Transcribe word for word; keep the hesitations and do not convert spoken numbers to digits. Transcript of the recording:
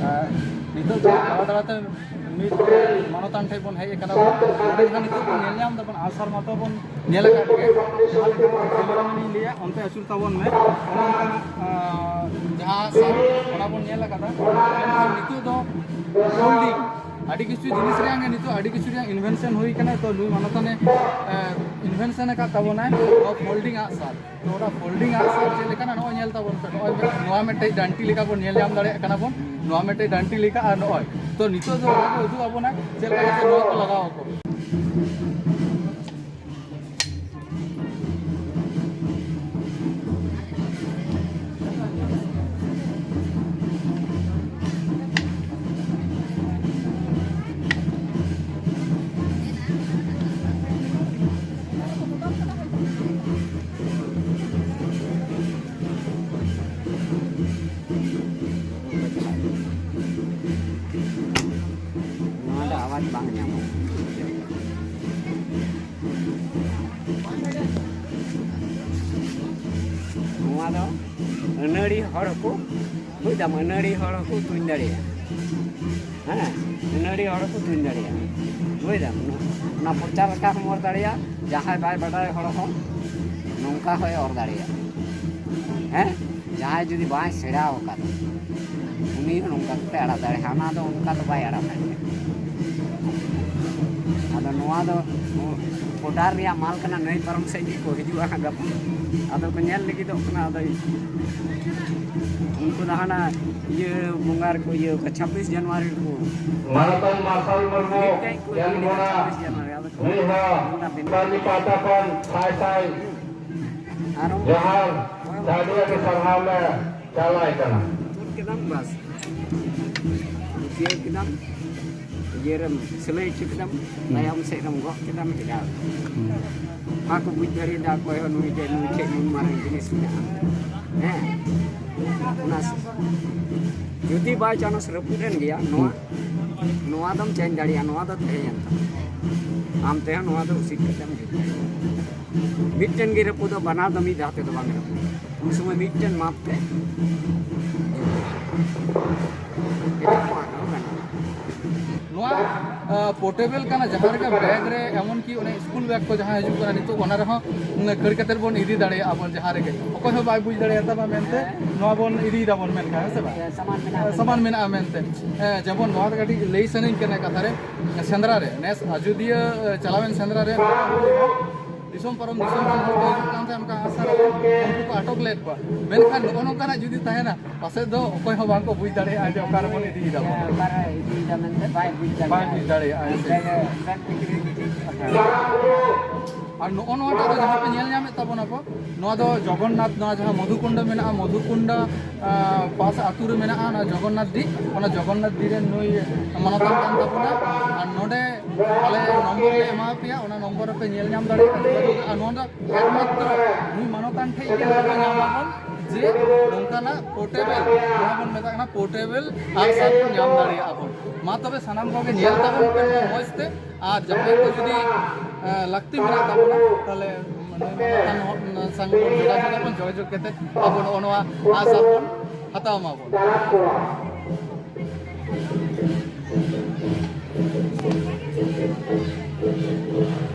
ᱟᱨ ᱱᱤᱛᱚᱜ ᱫᱚ ᱫᱟᱬᱟ ᱫᱟᱬᱟᱛᱮ ᱢᱤᱫ ᱢᱟᱱᱚᱛᱟᱱ ᱴᱷᱮᱱ ᱵᱚᱱ ᱦᱮᱡ ᱟᱠᱟᱱᱟ᱾ ᱱᱚᱰᱮ ᱡᱟᱦᱟᱸ ᱱᱤᱛᱚᱜ ᱵᱚᱱ ᱧᱮᱞ ᱧᱟᱢ ᱫᱟᱵᱚᱱ, ᱟᱜᱼᱥᱟᱨ ᱢᱟᱛᱚ ᱵᱚᱱ ᱧᱮᱞ ᱟᱠᱟᱫ ᱜᱮ᱾ ᱡᱟᱦᱟᱸ ᱞᱮᱠᱟ ᱵᱚᱱ ᱠᱷᱮᱞᱳᱰ ᱞᱤᱧ ᱞᱟᱹᱭᱟ, ᱚᱱᱛᱮ ᱟᱹᱪᱩᱨ ᱛᱟᱵᱚᱱ ᱢᱮ᱾ ᱚᱱᱟ ᱞᱮᱠᱟ, ᱟᱸ, ᱡᱟᱦᱟᱸ ᱟᱜᱼᱥᱟᱨ, ᱚᱱᱟ ᱵᱚᱱ ᱧᱮᱞ ᱟᱠᱟᱫᱟ᱾ ᱢᱮᱱᱠᱷᱟᱱ ᱱᱤᱛᱚᱜ ᱫᱚ ᱯᱷᱳᱞᱰᱤᱝ, ᱟᱹᱰᱤ ᱠᱤᱪᱷᱩ ᱡᱤᱱᱤᱥ ᱨᱮᱭᱟᱜ ᱜᱮ ᱱᱤᱛᱚᱜ ᱟᱹᱰᱤ ᱠᱤᱪᱷᱩ ᱨᱮᱭᱟᱜ ᱤᱱᱵᱷᱮᱱᱥᱚᱱ ᱦᱩᱭ ᱠᱟᱱᱟ᱾ ᱛᱚ ᱱᱩᱭ ᱢᱟᱱᱚᱛᱟᱱᱮ, ᱮ, ᱤᱱᱵᱷᱮᱱᱥᱚᱱ ᱟᱠᱟᱫ ᱛᱟᱵᱚᱱᱟᱭ ᱱᱚᱣᱟ ᱯᱷᱳᱞᱰᱤᱝ ᱟᱜᱼᱥᱟᱨ᱾ ᱛᱚ ᱚᱱᱟ ᱯᱷᱳᱞᱰᱤᱝ ᱟᱜᱼᱥᱟᱨ ᱪᱮᱫ ᱞᱮᱠᱟᱱᱟ, ᱱᱚᱜᱼᱚᱭ ᱧᱮᱞ ᱛᱟᱵᱚᱱ ᱯᱮ, ᱱᱚᱜᱼᱚᱭ ᱱᱚᱣᱟ ᱢᱤᱫᱴᱮᱡ ᱰᱟᱱᱴᱤ ᱞᱮᱠᱟ ᱵᱚᱱ ᱧᱮᱞ ᱧᱟᱢ ᱫᱟᱲᱮᱭᱟᱜ ᱠᱟᱱᱟ ᱵᱚᱱ᱾ ᱱᱚᱣᱟ ᱢᱤᱫᱴᱮᱡ ᱰᱟᱱᱴᱤ ᱞᱮᱠᱟ, ᱟᱨ ᱱᱚᱜᱼᱚᱭ ᱛᱚ ᱱᱤᱛᱚᱜ ᱫᱚ ᱚᱱᱟ ᱠᱚ ᱩᱫᱩᱜ ᱟᱵᱚᱱᱟ ᱪᱮᱫ ᱞᱮᱠᱟ ᱠᱟᱛᱮ ᱱᱚᱣᱟ ᱠᱚ ᱞᱟᱜᱟᱣ ᱟᱠᱚ᱾ ᱱᱚᱣᱟ ᱫᱚ ᱟᱣᱟᱡᱽ ᱵᱟᱝ ᱧᱟᱢᱚᱜᱼᱟ᱾ ᱱᱚᱣᱟ ᱫᱚ ᱟᱹᱱᱟᱹᱲᱤ ᱦᱚᱲ ᱦᱚᱸᱠᱚ, ᱵᱩᱡᱽ ᱫᱟᱢ, ᱟᱹᱱᱟᱹᱲᱤ ᱦᱚᱲ ᱦᱚᱸᱠᱚ ᱛᱩᱧ ᱫᱟᱲᱮᱭᱟᱜᱼᱟ᱾ ᱦᱮᱸ, ᱟᱹᱱᱟᱹᱲᱤ ᱦᱚᱲ ᱦᱚᱸᱠᱚ ᱛᱩᱧ ᱫᱟᱲᱮᱭᱟᱜᱼᱟ᱾ ᱵᱩᱡᱽ ᱫᱟᱢ, ᱚᱱᱟ ᱯᱨᱚᱪᱟᱨ ᱞᱮᱠᱟ ᱦᱚᱸᱢ ᱚᱨ ᱫᱟᱲᱮᱭᱟᱜᱼᱟ᱾ ᱡᱟᱦᱟᱸᱭ ᱵᱟᱭ ᱵᱟᱰᱟᱭ ᱦᱚᱲ ᱦᱚᱸ ᱱᱚᱝᱠᱟ ᱦᱚᱸᱭ ᱚᱨ ᱫᱟᱲᱮᱭᱟᱜᱼᱟ᱾ ᱦᱮᱸ, ᱡᱟᱦᱟᱸᱭ ᱡᱩᱫᱤ ᱵᱟᱭ ᱥᱮᱬᱟ ᱟᱠᱟᱫ, ᱩᱱᱤ ᱦᱚᱸ ᱱᱚᱝᱠᱟ ᱠᱟᱛᱮ ᱟᱲᱟᱜ ᱫᱟᱲᱮᱭᱟᱜᱼᱟ, ᱦᱟᱱᱟ ᱫᱚ ᱚᱱᱠᱟ ᱫᱚ ᱵᱟᱭ ᱟᱲᱟᱜ ᱫᱟᱲᱮᱭᱟᱜᱼᱟ᱾ ᱟᱫᱚ ᱱᱚᱣᱟ ᱫᱚ ᱯᱚᱰᱟᱨ ᱨᱮᱭᱟᱜ ᱢᱟᱞ ᱠᱟᱱᱟ, ᱱᱟᱹᱭ ᱯᱟᱨᱚᱢ ᱥᱮᱫ ᱜᱮᱠᱚ ᱦᱤᱡᱩᱜᱼᱟ ᱦᱟᱸᱜ ᱜᱟᱯᱟ᱾ ᱟᱫᱚ ᱠᱚ ᱧᱮᱞ ᱞᱟᱹᱜᱤᱫᱚᱜ ᱠᱟᱱᱟ᱾ ᱟᱫᱚ ᱩᱱᱠᱩ ᱫᱚ ᱦᱟᱱᱟ ᱤᱭᱟᱹ ᱵᱚᱸᱜᱟ ᱨᱮᱠᱚ ᱤᱭᱟᱹ ᱠᱚᱣᱟ, ᱪᱷᱟᱵᱵᱤᱥ ᱡᱟᱱᱩᱣᱟᱨᱤ ᱨᱮᱠᱚ ᱢᱟᱱᱚᱛᱟᱱ ᱢᱟᱨᱥᱟᱞ ᱢᱩᱨᱢᱩ ᱢᱤᱫᱴᱮᱡ ᱠᱚ ᱤᱭᱟᱹ ᱞᱮᱫᱟ, ᱪᱷᱟᱵᱵᱤᱥ ᱡᱟᱱᱩᱣᱟᱨᱤ᱾ ᱟᱫᱚ ᱠᱚ ᱱᱩᱭ ᱦᱚᱸ ᱢᱟᱱᱟᱣ ᱫᱤᱱ᱾ ᱯᱟᱹᱦᱴᱟ ᱠᱷᱚᱱ ᱥᱟᱭ ᱥᱟᱭ ᱟᱨ ᱡᱚᱦᱟᱨ, ᱥᱟᱹᱨᱤᱭᱟᱹ ᱜᱮ ᱥᱟᱨᱦᱟᱣ ᱞᱮ ᱪᱟᱞᱟᱭ ᱠᱟᱱᱟ᱾ ᱛᱩᱫ ᱠᱮᱫᱟᱢ, ᱵᱟᱥ᱾ ᱠᱩᱥᱤᱭᱟᱹᱣ ᱠᱮᱫᱟᱢ, ᱤᱭᱟᱹ ᱨᱮᱢ ᱥᱤᱞᱟᱹᱭ ᱦᱚᱪᱚ ᱠᱮᱫᱟᱢ, ᱛᱟᱭᱚᱢ ᱥᱮᱫ ᱨᱮᱢ ᱜᱚᱜ ᱠᱮᱫᱟᱢ, ᱪᱮᱫᱟᱜ? ᱦᱩᱸ᱾ ᱵᱟᱠᱚ ᱵᱩᱡᱽ ᱫᱟᱲᱮᱭᱟᱫᱟ ᱚᱠᱚᱭ ᱦᱚᱸ, ᱱᱩᱭ ᱫᱚ, ᱱᱩᱭ ᱴᱷᱮᱡ ᱱᱩᱱ ᱢᱟᱨᱟᱝ ᱡᱤᱱᱤᱥ ᱢᱮᱱᱟᱜᱼᱟ᱾ ᱦᱮᱸ, ᱚᱱᱟ ᱡᱩᱫᱤ by chance ᱨᱟᱹᱯᱩᱫ ᱮᱱ ᱜᱮᱭᱟ, ᱱᱚᱣᱟ, ᱦᱩᱸ᱾ ᱱᱚᱣᱟ ᱫᱚᱢ change ᱫᱟᱲᱮᱭᱟᱜᱼᱟ, ᱱᱚᱣᱟ ᱫᱚ ᱛᱟᱦᱮᱸᱭᱮᱱ ᱛᱟᱢᱟ᱾ ᱟᱢ ᱛᱮᱦᱚᱸ ᱱᱚᱣᱟ ᱫᱚ ᱩᱥᱤᱫ ᱠᱟᱛᱮᱢ ᱡᱩᱛ ᱫᱟᱲᱮᱭᱟᱜᱼᱟ᱾ ᱢᱤᱫᱴᱮᱱ ᱜᱮ ᱨᱟᱹᱯᱩᱫᱚᱜ, ᱵᱟᱱᱟᱨ ᱫᱚ ᱢᱤᱫ ᱫᱷᱟᱣ ᱛᱮᱫᱚ ᱵᱟᱝ ᱨᱟᱹᱯᱩᱫᱚᱜᱼᱟ᱾ ᱩᱱ ᱥᱚᱢᱚᱭ ᱢᱤᱫᱴᱮᱱ ᱢᱟᱯ ᱛᱮ ᱯᱳᱨᱴᱮᱵᱮᱞ ᱠᱟᱱᱟ, ᱡᱟᱦᱟᱸ ᱨᱮᱜᱮ ᱵᱮᱜᱽ ᱨᱮ, ᱮᱢᱚᱱ ᱠᱤ ᱚᱱᱮ ᱥᱠᱩᱞ ᱵᱮᱜᱽ ᱠᱚ ᱡᱟᱦᱟᱸ ᱦᱤᱡᱩᱜ ᱠᱟᱱᱟ ᱱᱤᱛᱚᱜ, ᱚᱱᱟ ᱨᱮᱦᱚᱸ ᱠᱷᱟᱹᱲ ᱠᱟᱛᱮ ᱵᱚᱱ ᱤᱫᱤ ᱫᱟᱲᱮᱭᱟᱜᱼᱟ ᱵᱚᱱ, ᱡᱟᱦᱟᱸ ᱨᱮᱜᱮ ᱚᱠᱚᱭ ᱦᱚᱸ ᱵᱟᱭ ᱵᱩᱡᱽ ᱫᱟᱲᱮᱭᱟᱛᱟ ᱵᱚᱱᱟ ᱢᱮᱱᱛᱮ ᱱᱚᱣᱟ ᱵᱚᱱ ᱤᱫᱤᱭ ᱫᱟᱵᱚᱱ, ᱢᱮᱱᱠᱷᱟᱱ ᱦᱮᱸ ᱥᱮ ᱵᱟᱝ? ᱥᱟᱢᱟᱱ ᱢᱮᱱᱟᱜᱼᱟ ᱢᱮᱱᱛᱮ᱾ ᱦᱮᱸ, ᱡᱮᱢᱚᱱ ᱱᱚᱣᱟ ᱫᱚ ᱠᱟᱹᱴᱤᱡ ᱞᱟᱹᱭ ᱥᱟᱱᱟᱧ ᱠᱟᱱᱟ ᱠᱟᱛᱷᱟ ᱨᱮ, ᱥᱮᱸᱫᱽᱨᱟ ᱨᱮ, ᱱᱮᱥ ᱟᱡᱚᱫᱤᱭᱟᱹ ᱪᱟᱞᱟᱣᱮᱱ ᱥᱮᱸᱫᱽᱨᱟ ᱨᱮ ᱫᱤᱥᱚᱢ ᱯᱟᱨᱚᱢ ᱫᱤᱥᱚᱢ ᱨᱮᱱ ᱦᱚᱲ ᱠᱚ ᱦᱤᱡᱩᱜ ᱠᱟᱱ ᱛᱟᱦᱮᱸᱫ, ᱚᱱᱠᱟ ᱟᱥᱟ ᱨᱮ ᱩᱱᱠᱩ ᱠᱚ ᱟᱴᱚᱠ ᱞᱮᱫ ᱠᱚᱣᱟ᱾ ᱢᱮᱱᱠᱷᱟᱱ ᱱᱚᱜᱼᱚ ᱱᱚᱝᱠᱟᱱᱟᱜ ᱡᱩᱫᱤ ᱛᱟᱦᱮᱱᱟ, ᱯᱟᱥᱮᱡ ᱫᱚ ᱚᱠᱚᱭ ᱦᱚᱸ ᱵᱟᱝ ᱠᱚ ᱵᱩᱡᱽ ᱫᱟᱲᱮᱭᱟᱜᱼᱟ ᱡᱮ ᱚᱠᱟ ᱨᱮᱵᱚᱱ ᱤᱫᱤᱭᱮᱫᱟ ᱵᱚᱱ᱾ ᱚᱠᱟᱨᱮ ᱤᱫᱤᱭᱮᱫᱟ ᱢᱮᱱᱛᱮ ᱵᱟᱭ ᱵᱩᱡᱽ ᱫᱟᱲᱮᱭᱟᱜᱼᱟ᱾ ᱵᱟᱭ ᱵᱩᱡᱽ ᱫᱟᱲᱮᱭᱟᱜᱼᱟ᱾ ᱟᱨ ᱱᱚᱜᱼᱚ ᱱᱚᱣᱟᱴᱟᱜ ᱫᱚ ᱡᱟᱦᱟᱸ ᱯᱮ ᱧᱮᱞ ᱧᱟᱢᱮᱫ ᱛᱟᱵᱚᱱᱟ ᱠᱚ, ᱱᱚᱣᱟ ᱫᱚ ᱡᱚᱜᱚᱱᱱᱟᱛᱷ, ᱱᱚᱣᱟ ᱡᱟᱦᱟᱸ ᱢᱚᱫᱷᱩᱠᱩᱱᱰᱟ ᱢᱮᱱᱟᱜᱼᱟ, ᱢᱚᱫᱷᱩᱠᱩᱱᱰᱟ ᱯᱟᱥ ᱟᱹᱛᱩ ᱨᱮ ᱢᱮᱱᱟᱜᱼᱟ ᱚᱱᱟ ᱡᱚᱜᱚᱱᱱᱟᱛᱷ ᱰᱤ᱾ ᱚᱱᱟ ᱡᱚᱜᱚᱱᱱᱟᱛᱷ ᱰᱤ ᱨᱮᱱ ᱱᱩᱭ ᱢᱟᱱᱚᱛᱟᱱ ᱠᱟᱱ ᱛᱟᱵᱚᱱᱟ᱾ ᱟᱨ ᱱᱚᱰᱮ ᱟᱞᱮ ᱱᱚᱢᱵᱚᱨ ᱞᱮ ᱮᱢᱟ ᱯᱮᱭᱟ, ᱚᱱᱟ ᱱᱚᱢᱵᱚᱨ ᱨᱮᱯᱮ ᱧᱮᱞ ᱧᱟᱢ ᱫᱟᱲᱮᱭᱟᱜᱼᱟ᱾ ᱟᱨ ᱱᱚᱣᱟ ᱫᱚ ᱮᱠᱢᱟᱛᱨᱚ ᱱᱩᱭ ᱢᱟᱱᱚᱛᱟᱱ ᱴᱷᱮᱱ ᱜᱮ ᱱᱚᱣᱟ ᱫᱚ ᱧᱟᱢ ᱟᱵᱚᱱ, ᱡᱮ ᱱᱚᱝᱠᱟᱱᱟᱜ ᱯᱳᱨᱴᱮᱵᱮᱞ, ᱡᱟᱦᱟᱸ ᱵᱚᱱ ᱢᱮᱛᱟᱜ ᱠᱟᱱᱟ ᱯᱳᱨᱴᱮᱵᱮᱞ ᱟᱜᱼᱥᱟᱨ ᱵᱚᱱ ᱧᱟᱢ ᱫᱟᱲᱮᱭᱟᱜᱼᱟ ᱵᱚᱱ᱾ ᱢᱟ ᱛᱚᱵᱮ ᱥᱟᱱᱟᱢ ᱠᱚᱜᱮ ᱧᱮᱞ ᱛᱟᱵᱚᱱ ᱯᱮ ᱱᱚᱣᱟ ᱢᱚᱡᱽ ᱛᱮ, ᱟᱨ ᱡᱟᱦᱟᱸᱭ ᱠᱚ ᱡᱩᱫᱤ ᱞᱟᱹᱠᱛᱤ ᱢᱮᱱᱟᱜ ᱛᱟᱵᱚᱱᱟ, ᱛᱟᱦᱚᱞᱮ ᱢᱟᱱᱚᱛᱟᱱ ᱦᱚᱲ ᱥᱟᱝ ᱵᱚᱱ ᱡᱳᱜᱟᱡᱳᱜᱽ ᱟᱵᱚᱱ, ᱡᱳᱜᱟᱡᱳᱜᱽ ᱠᱟᱛᱮ ᱟᱵᱚ ᱱᱚᱜᱼᱚ ᱱᱚᱣᱟ ᱟᱜᱼᱥᱟᱨ ᱵᱚᱱ ᱦᱟᱛᱟᱣ ᱢᱟᱵᱚᱱ᱾